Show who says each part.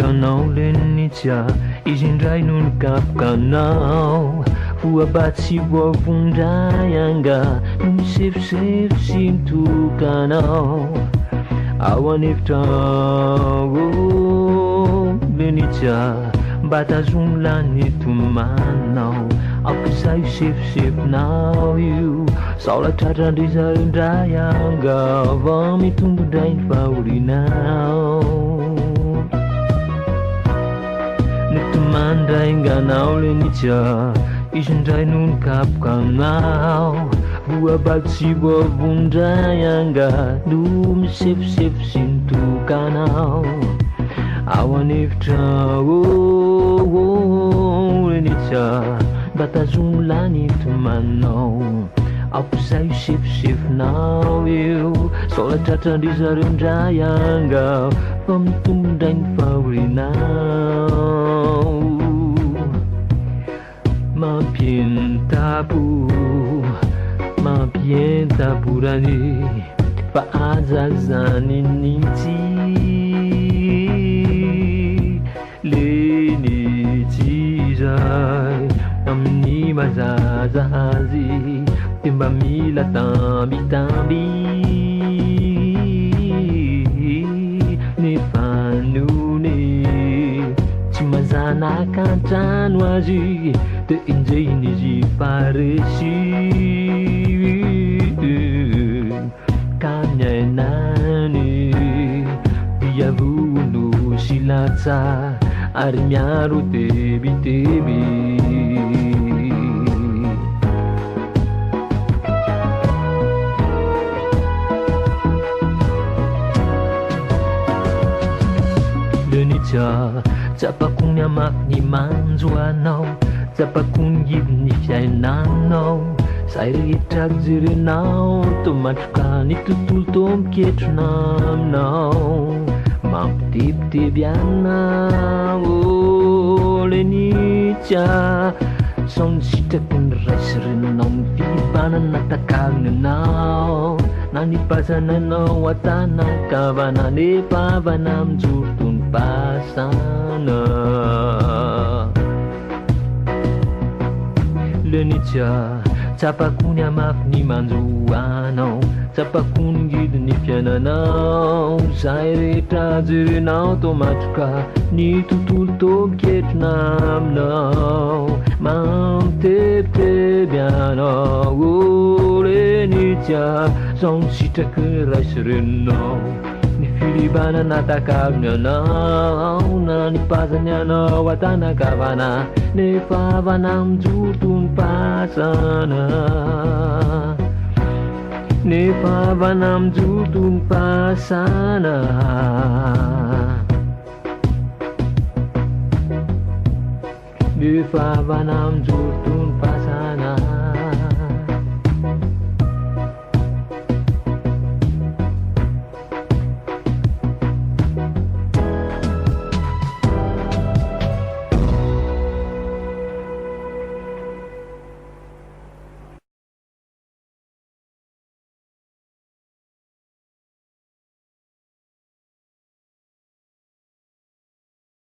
Speaker 1: nganao Lenitsy a, izy indray no nikapoka anao. Voabaty sy voavondray angaha no misefosefo sy mitoka anao. Ao an'efitra ao Lenitsy a, mba tazomy lahy ny tomaninao. Aoka izay io sefosefonao io, sao la tratran-dry zareo indray angaha vao mitombo indray ny fahorianao. Nitomany ndray nganao Lenitsy a, izy indray no nikapoka anao. Voabato sy voavono ndray angaha no misefosefo sy mitoka anao. Ao an'efitra ao Lenitsy a, mba tazomy lahy ny tomaninao. Aoka izay io sefosefonao io, sao la tratran-dry zareo indray angaha fa mitombo indray ny fahorianao. Mampientam-po, mampientam-po rany fa aza zany nintsy Lenitsy izay amin'ny mahazaza azy dia mba mila tambitamby nefa nony tsy mazanaka an-trano azy dia enjehiny izy fa resy ka miainany dia vono sy latsa ary miaro tebiteby. Lenitsy a, tsapako ny hamafy ny manjo anao, tsapako ny ngidin'ny fiainanao, zay rehetra jerenao toa matroka ny tontolo toa miketrona aminao, mampitebiteby anao Lenitsy a, sao ny sitraky ny ray sy reninao ny fibanana takalony anao, na ny pasana anao an-tanan-kavana nefa havana mijoro toy ny pasana. Lenitsy a, tsapako ny hamafy ny manjo anao, tsapako ny ngidin'ny fiainanao, zay rehetra jerenao toa matroka ny tontolo toa miketrona aminao, mampitebiteby anao, oh Lenitsy a, sao ny sitraky ny ray sy reninao. Ny filibana natakalony anao na nipazany anao an-tanan-kavana nefa havana mijoro toy ny pasana nefa havana mijoro toy ny pasana nefa havana mijoro toy ny pasana.